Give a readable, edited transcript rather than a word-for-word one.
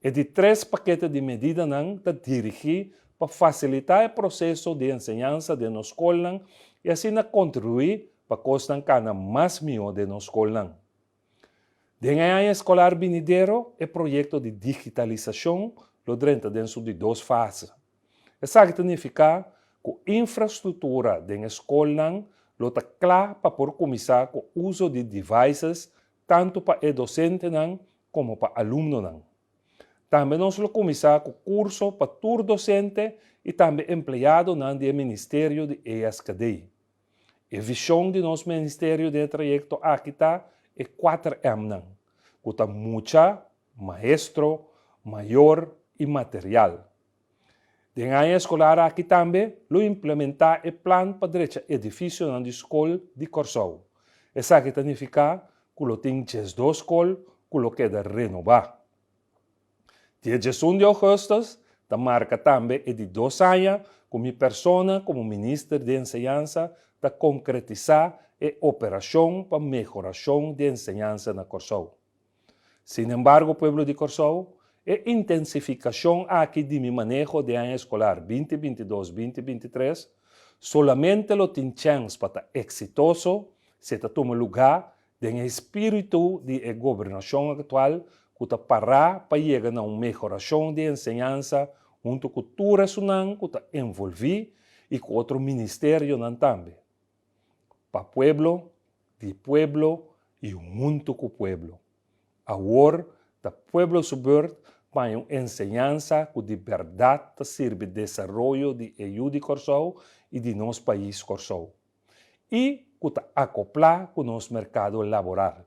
E di tres pakete di medidanan ta dirigí pa fasilitá e proseso di enseñansa den nos skolnan i asina kontribuí pa kosnan kana mas mihó den nos skolnan. Den e aña eskolar binidero e proyekto di digitalisashon lo drenta den su di dos fase. Esaki ta nifiká ku infrastruktura den e skolnan lo ta kla pa por kuminsá ku uso di devices tantu pa e dosentenan komo pa alumnonan. Tambe nos lo kuminsá ku kurso pa tur dosente i tambe empleadonan di e ministerio di ESKD. E vishon di nos ministerio den e trayekto aki ta e kuater M'nan, ku ta mucha, maestro, mayor i material. Den aña eskolar aki tambe lo implementá e plan pa drecha edifisionan di skol di Kòrsou. Esaki ta nifiká ku lo tin 12 skol ku lo keda renobá. Dia 11 di ougùstùs ta marka tambe e di 2 aña ku mi persona komo minister di enseñansa ta konkretisá e operashon pa mehorashon di enseñansa na Kòrsou. Sin embargo, pueblo di Kòrsou, e intensifikashon aki di mi maneho di aña eskolar 2022-2023 solamente lo tin chèns pa ta eksitoso si ta tuma lugá den e spiritu di e gobernashon aktual ku ta pará pa yega na un mehorashon di enseñansa huntu ku tur esnan ku ta envolví i ku otro ministerionan tambe. Pa pueblo, di pueblo i huntu ku pueblo. Awor, ta pueblo su beurt pa un enseñansa ku di bèrdat ta sirbi desaroyo di e yu di Kòrsou i di nos pais Kòrsou. I ku ta akoplá ku nos merkado laboral.